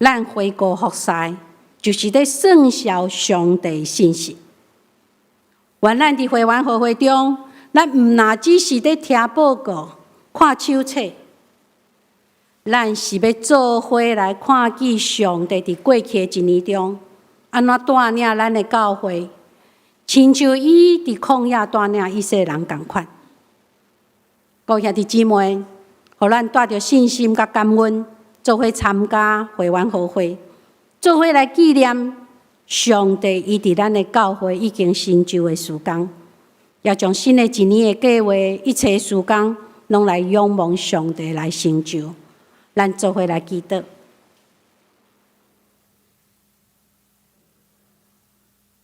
咱回顧服侍，就是咧宣紹上帝信實。願咱佇會員和會中，咱毋若只是咧聽報告、看手冊，咱是欲做伙來看見上帝佇過去的一年中，按怎帶領咱的教會，親像伊佇曠野帶領以色列人仝款。各位兄弟姊妹，予咱帶著信心佮感恩，做伙參加會員和會，做伙來紀念上帝伊佇咱的教會已經成就的事工，也將新的一年的計劃，一切事工攏來仰望上帝來成就。咱做伙來祈禱。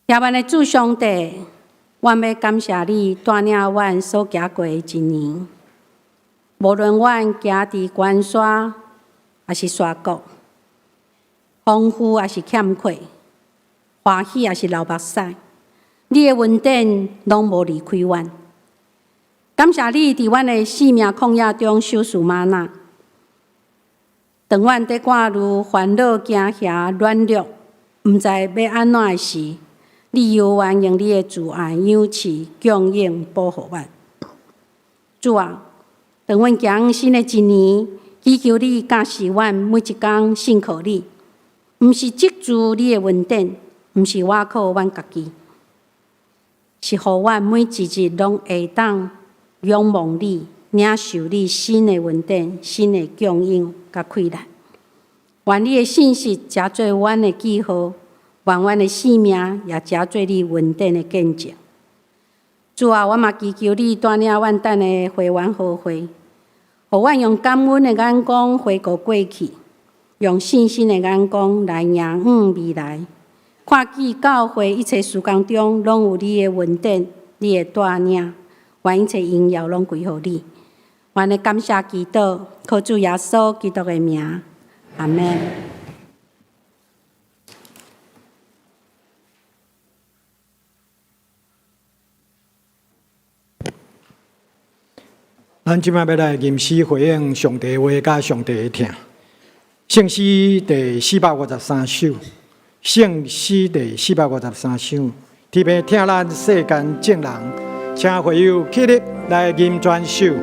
夜晚的主上帝，阮欲感謝你帶領阮所行過的一年。無論阮行佇關山，抑是山谷，豐富抑是欠缺，歡喜抑是流目屎，你的恩典攏無離開阮。感謝你佇阮的生命曠野中賞賜嗎哪。當阮佇掛慮、煩惱、驚嚇、軟弱，毋知欲按怎的時，你猶原用你的慈愛、養飼、供應、保護阮。主啊，當阮行新的一年，祈求你教示阮每一工信靠你，毋是藉助你的恩典，毋是倚靠阮家己，是予阮每一日攏會當仰望你，領受你新的恩典、新的供應佮氣力。願你的信實成做阮的記號，願阮的生命也成做你恩典的見證。主啊，我嘛祈求你帶領阮等下會員和會，予阮用感恩的眼光回顧過去，用信心的眼光來迎向未來。看見教會一切事工中，攏有你的恩典、你的帶領，願一切榮耀攏歸予你。阮的感謝祈禱，靠主耶穌基督的名，阿們。咱這擺欲來吟詩回應上帝話佮上帝的疼。聖詩第453首，聖詩第453首，特別疼咱世間眾人，請會友起立來吟全首。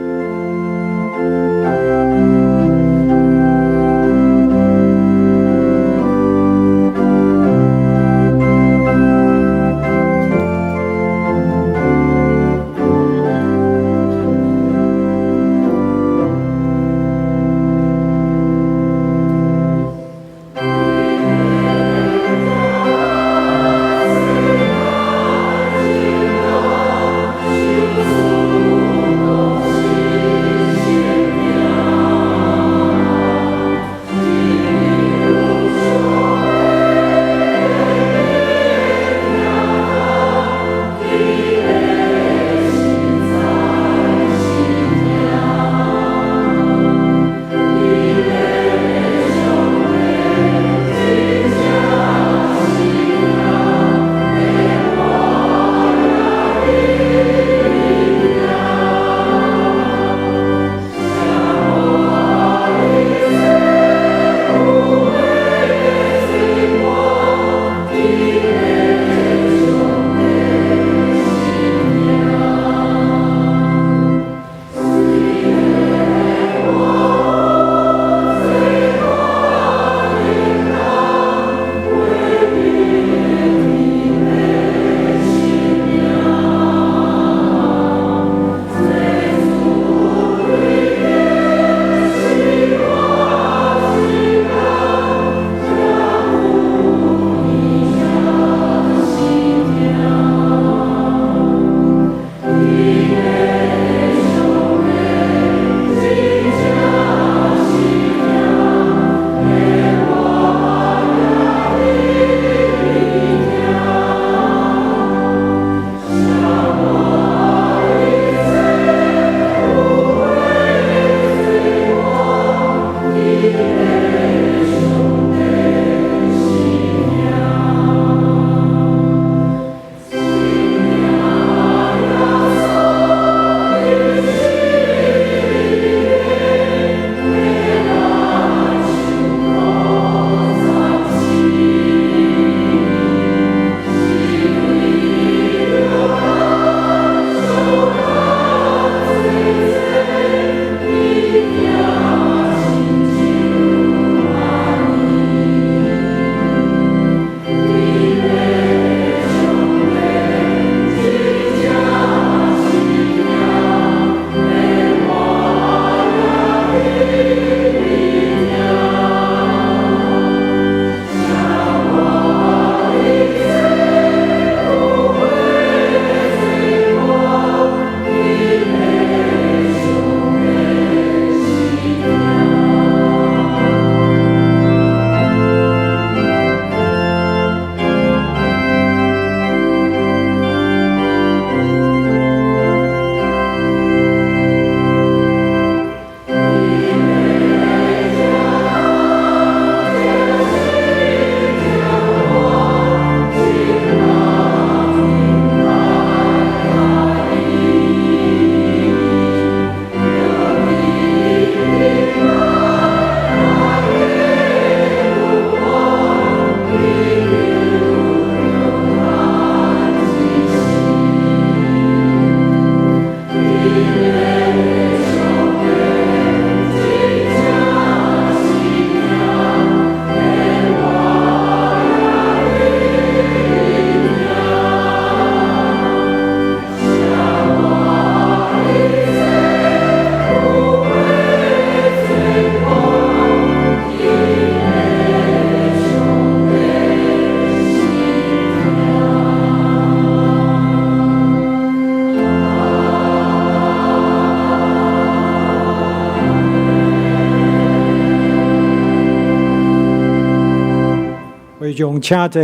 眾請坐。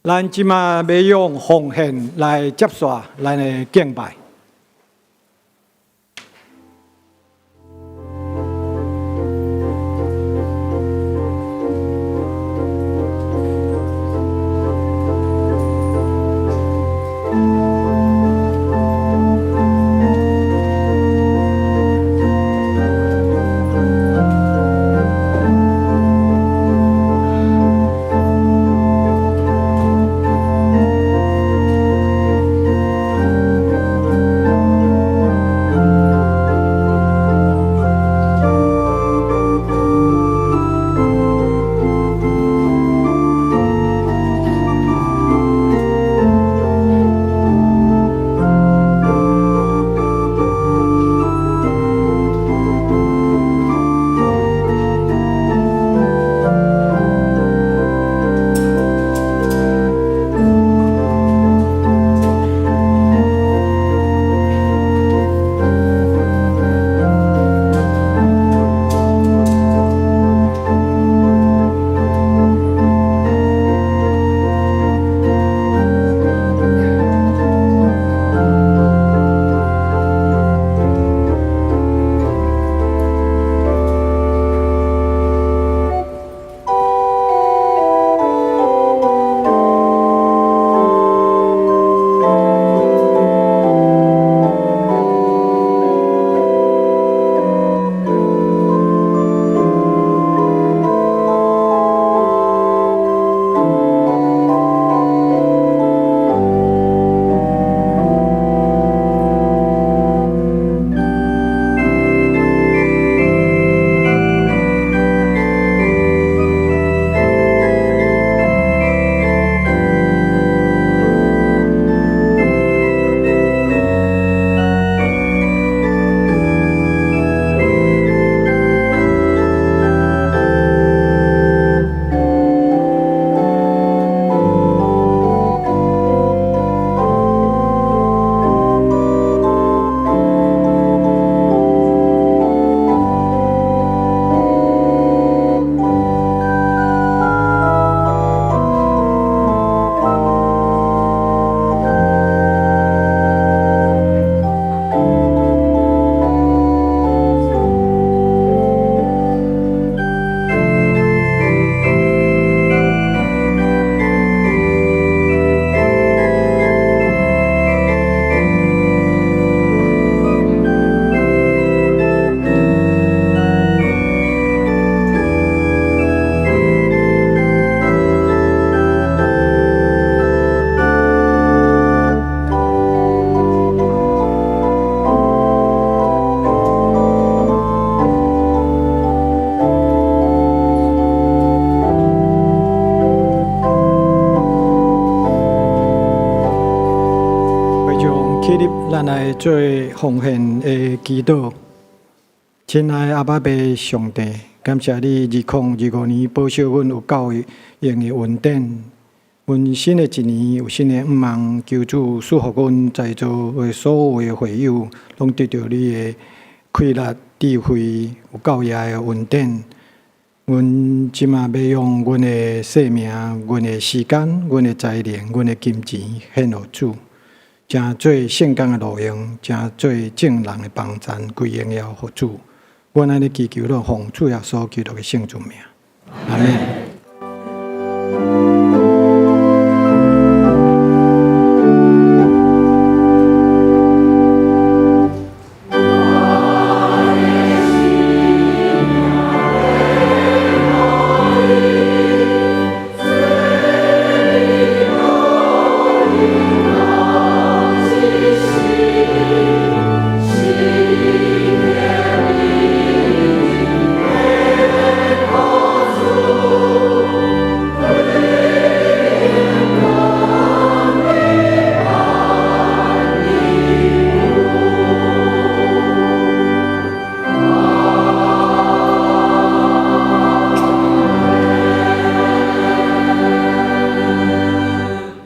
咱這馬欲用奉獻來接續咱的敬拜。起立，咱來做奉獻的祈禱。親愛阿爸父上帝，感謝你2025年保守阮有夠用的恩典。阮新的一年有新的願望，求主賜福阮在座的所有的會友，攏得著你的氣力、智慧，有夠額的恩典。阮這馬欲用阮的生命、阮的時間、阮的才能、阮的金錢獻予主。成做聖工的路用，成做眾人的幫贊，歸榮耀予主。阮按呢祈求，攏奉主耶穌基督的聖尊名。阿們。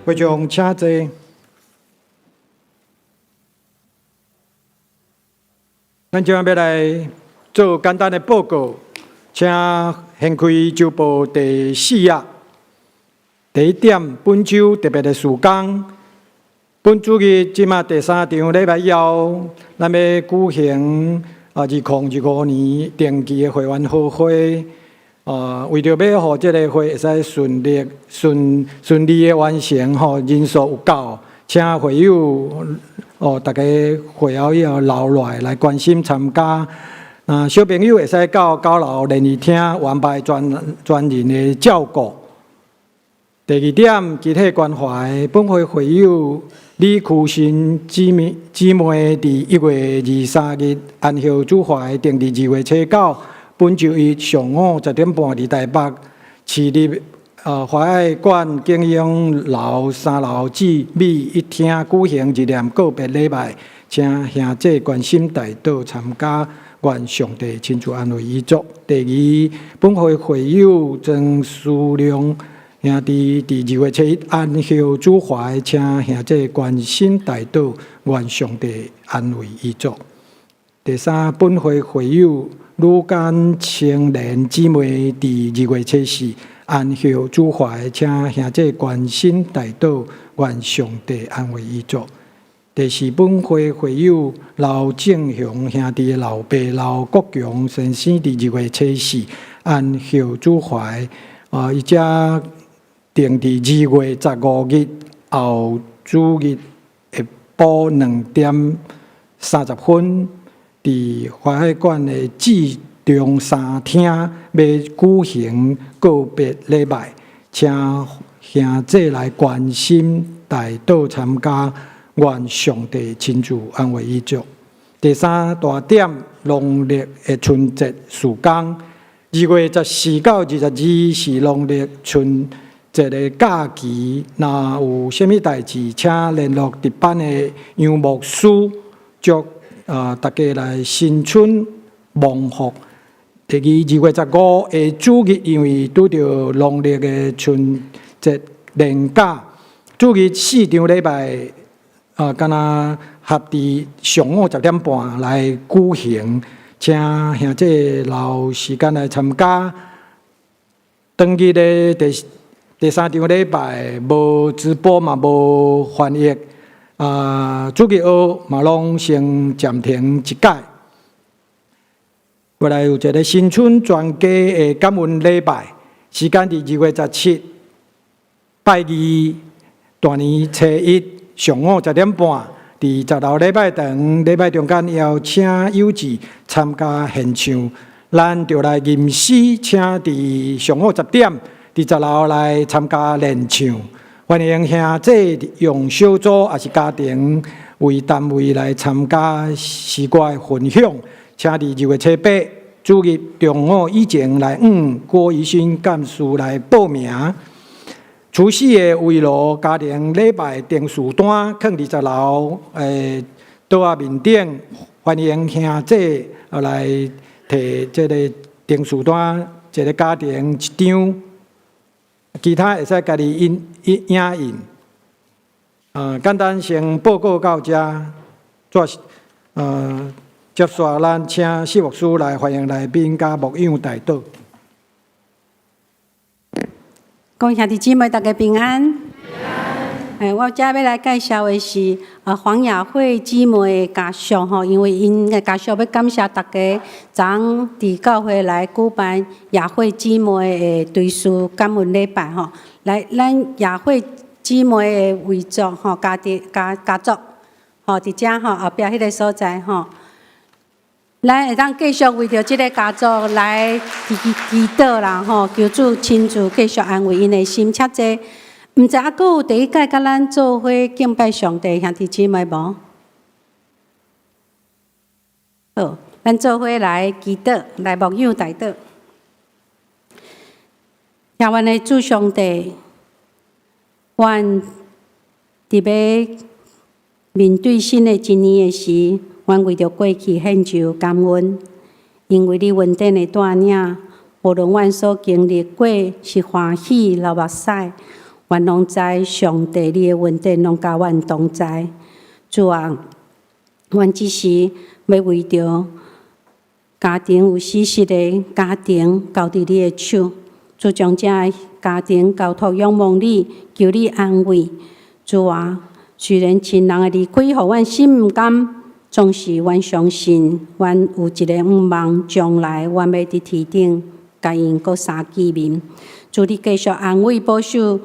會眾請坐。咱這馬欲來做簡單的報告，請掀開週報第四頁。第一點，本週特別的事工。本主日這馬第三場禮拜後，咱欲舉行2025年定期的會員好會。為著欲予這个會會使順利、順順利的完成，吼，人數有夠，請會友哦，大家會後以後留落來來關心參加。啊，小朋友會使到九樓聯誼廳安排專專人的照顧。第二點，集體關懷，本會會友李區新姊妹姊妹，佇1月23日安息主懷，定佇2月初9，本週一上午10點半，佇台北市立華愛館景英樓三樓至美一廳舉行日念告別禮拜，請兄姊關心代禱參加，願上帝親自安慰遺族。第二，本會會友曾思良兄弟佇2月初1安息主懷，請兄姊關心代禱，願上帝安慰遺族。第三，本會會友呂簡青蓮姊妹佇2月初4安息主懷，請兄姊關心代禱，願上帝安慰遺族。第四，本會會友劉正雄兄弟的老爸劉國強先生佇2月初4安息主懷，伊才定佇2月15日後主日下晡2點30分，佇華海館的志中三廳欲舉行告別禮拜，請兄姊來關心代禱參加，願上帝親自安慰遺族。第三大點，農曆的春節事工，2月14到22是農曆春節的假期，若有啥物代誌，請聯絡值班的楊牧師，祝大家來新春蒙福。第二，2月15的主日，因為拄著農曆的春節連假，主日四場禮拜敢若合佇上午10點半來舉行，請兄姊留時間來參加。當日的第第三場禮拜無直播嘛，無翻譯。主日學嘛攏先暫停一擺。過來有一个新春全家的感恩禮拜，時間佇2月17拜二大年初一上午10點半，佇10樓禮拜堂禮拜中間邀請有志參加獻唱，咱就來吟詩，請佇上午十點佇十樓來參加練唱。歡迎兄姊用小組抑是家庭為單位來參加詩歌的分享，請佇2月初8主日中午以前來向郭怡新幹事來報名。除夕的圍爐家庭禮拜訂書單，囥佇十樓桌仔面頂，歡迎兄姊來提這个訂書單，一个家庭一張。其他會使家己印印影印。簡單先報告到遮，做接續咱請謝牧師來歡迎來賓佮牧養代禱。各位兄弟姊妹，大家平安。我遮欲來介紹的是黃雅惠姊妹的家屬吼，因為𪜶的家屬欲感謝大家昨昏佇教會來舉辦雅惠姊妹的追思感恩禮拜吼。來，咱雅惠姊妹的遺族吼，家庭家家族吼，佇遮吼後壁彼个所在吼。咱會當繼續為著這个家族來祈祈禱啦吼，求主親自繼續安慰𪜶的心。請坐，毋知猶閣有第一擺佮咱做伙敬拜上帝兄弟姊妹無？好，咱做伙來祈禱，來牧養代禱。聽阮的主上帝，阮佇欲面對新的一年的時，阮為著過去獻上感恩，因為你恩典的帶領，無論阮所經歷過是歡喜流目屎，阮攏知上帝你的恩典攏佮阮同在。主啊，阮只是欲為著家庭有死失的家庭交佇你的手，主將這个家庭交託仰望你，求你安慰。主啊，雖然親人的離開，予阮心毋甘，總是阮相信，阮有一个向望，將來阮欲佇天頂，共𪜶閣相見面。主你繼續安慰保守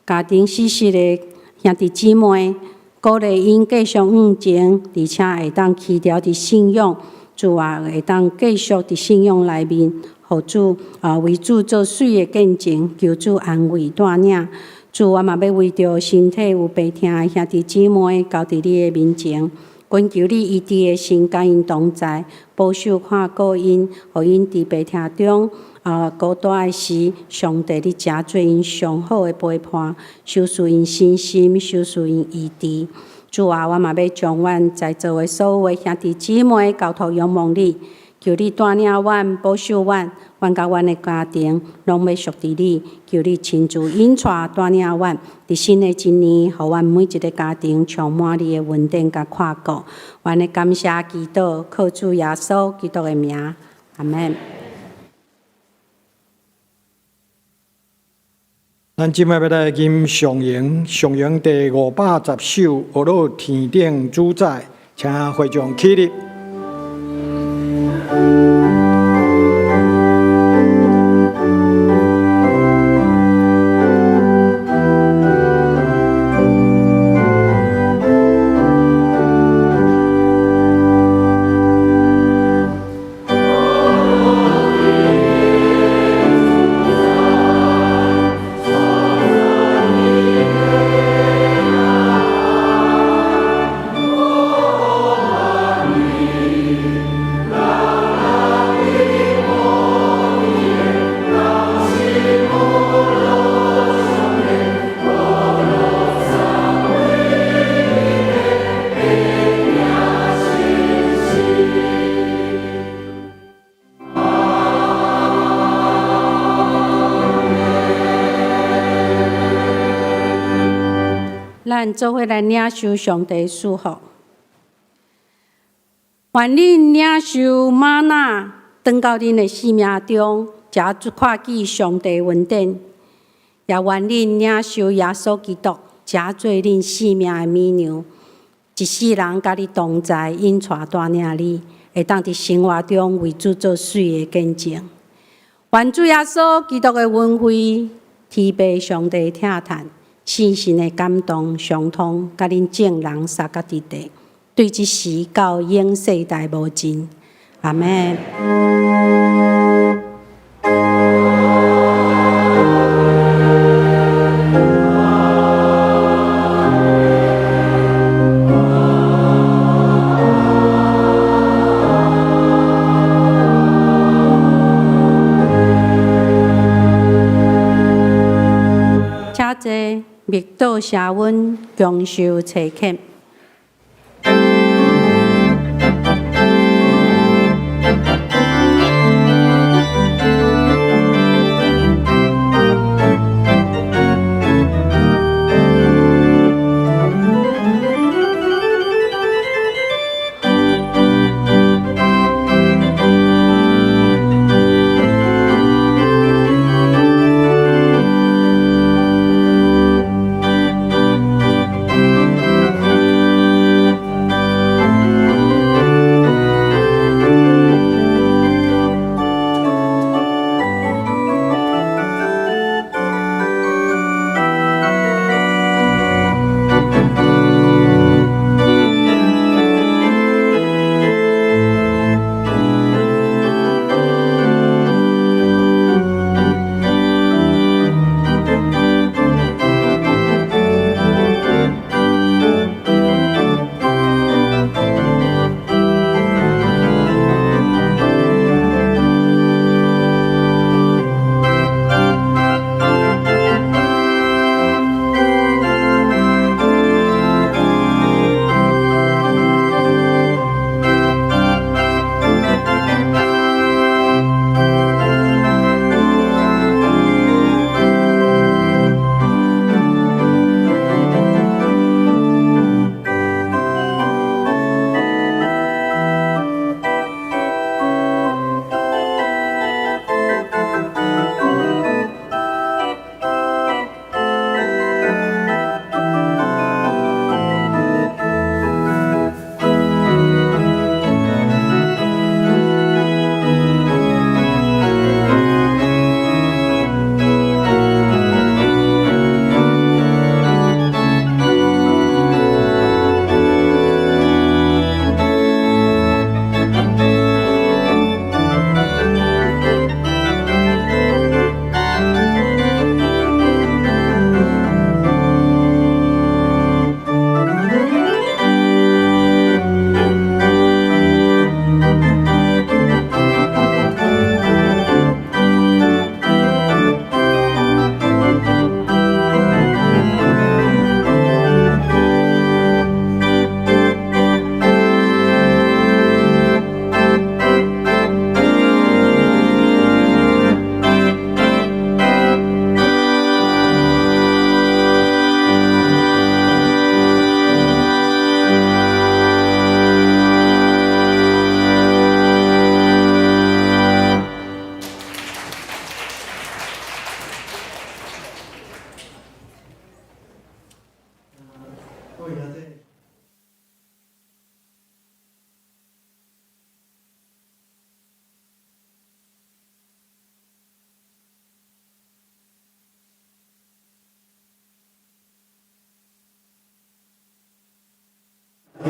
家庭死失的兄弟姊妹，鼓勵𪜶繼續向前，而且會當持牢佇信仰。主啊，會當繼續佇信仰內面，予主啊為主做媠的見證，求主安慰帶領。主，我嘛欲為著身體有病痛的兄弟姊妹，交佇你的面前，懇求你醫治的神佮𪜶同在，保守看顧𪜶，予𪜶佇病痛中啊孤單的時，上帝你誠做𪜶上好的陪伴，修飾𪜶身心，修飾𪜶意志。主啊，我嘛欲將阮在座的所有的兄弟姊妹交託仰望你，求你帶領阮，保守阮，阮佮阮的家庭攏欲屬佇你，求你親自引帶帶領阮，佇新的一年，予阮每一个家庭充滿你的恩典佮看顧。阮的感謝祈禱，靠主耶穌基督的名，阿們。咱這擺欲來吟上詠，上詠第510首《學樂天頂主宰》，請會眾起立。咱做伙來領受上帝祝福。願恁領受嗎哪，轉到恁的生命中，誠足看見上帝恩典；也願恁領受耶穌基督，誠做恁生命的美娘，一世人佮你同在，引帶帶領你，會當佇生活中為主做媠的見證。願主耶穌基督的恩惠，天父上帝疼疼，聖神的感動相通，佮恁眾人三甲佇地，對這時到永世代無盡。阿們。請坐，默禱謝恩，共受差遣。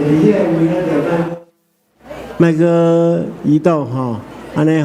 伫彼个位咱就莫閣移動吼，按呢。